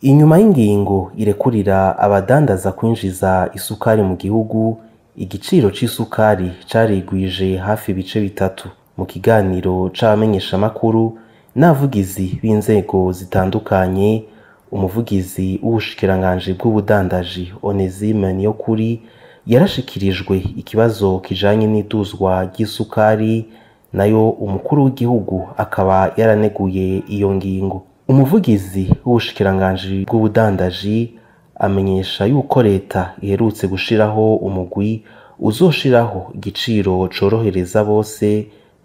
Inyuma y'ingingo irekurira abadandaza kwinjiza isukari mu gihugu, igiciro c'isukari carigwije hafi ibice bitatu. Mu kiganiro c'abamenyeshamakuru n'abavugizi b'inzego zitandukanye, umuvugizi w'ubushikiranganji bw'ubudandaji Onesime Niyokuri yarashikirijwe ikibazo kijanye n'iduzwa ry'isukari, nayo umukuru w'igihugu akaba yaraneguye iyo ngingo. Umuvugizi w'ubushikiranganji bw'ubudandaji amenyesha yuko leta iherutse gushiraho umugwi uzoshiraho igiciro corohereza bose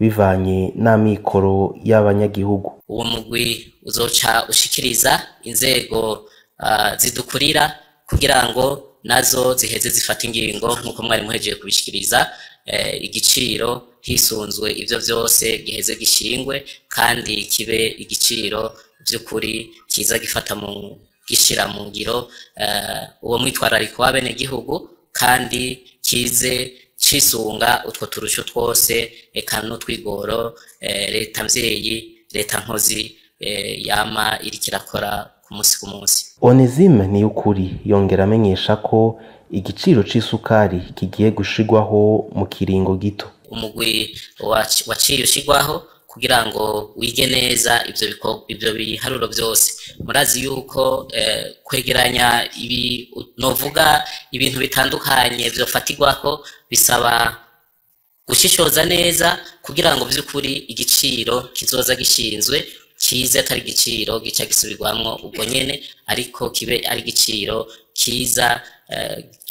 bivanye n'amikoro y'abanyagihugu. Uwo mugwi uzoca ushikiriza inzego zidukurira kugira ngo nazo ziheze zifata ingingo nk'uko mwari muhejeje kubishikiriza, igiciro hisunzwe ivyo vyose giheze gishingwe kandi kibe igiciro vy'ukuri kiza gifata mu gishira mu ngiro uwo mwitwarariko w'abenegihugu kandi kize cisunga utwo turusho twose eka n'utwigoro leta mvyeyi, leta nkozi yama iriko irakora ku munsi ku munsi. Onesime Niyukuri yongera amenyesha ko igiciro c'isukari kigiye gushirwaho mu kiringo gito. Umugwi waciye ushirwaho kugira ngo wige neza ivyo biharuro vyose. Murazi yuko kwegeranya ibi novuga ibintu bitandukanye vyofatirwako bisaba gushishoza neza kugira ngo vy'ukuri igiciro kizoza gishinzwe kize atari igiciro gica gisubirwamwo ubwo nyene, ariko kibe ari igiciro kiza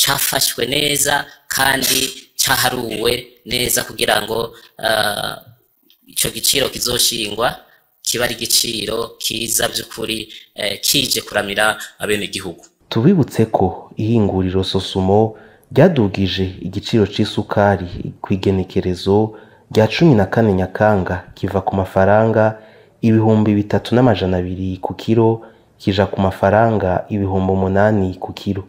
cafashwe neza kandi caharuwe neza kugira ngo ico giciro kizoshingwa kiba ari igiciro kiza vy'ukuri kije kuramira abenegihugu. Tubibutse ko ihinguriro Sosumo ryadugije igiciro c'isukari kw'igenekerezo rya 14 Nyakanga kiva ku mafaranga 3200 ku kiro kija ku mafaranga 8000 ku kiro.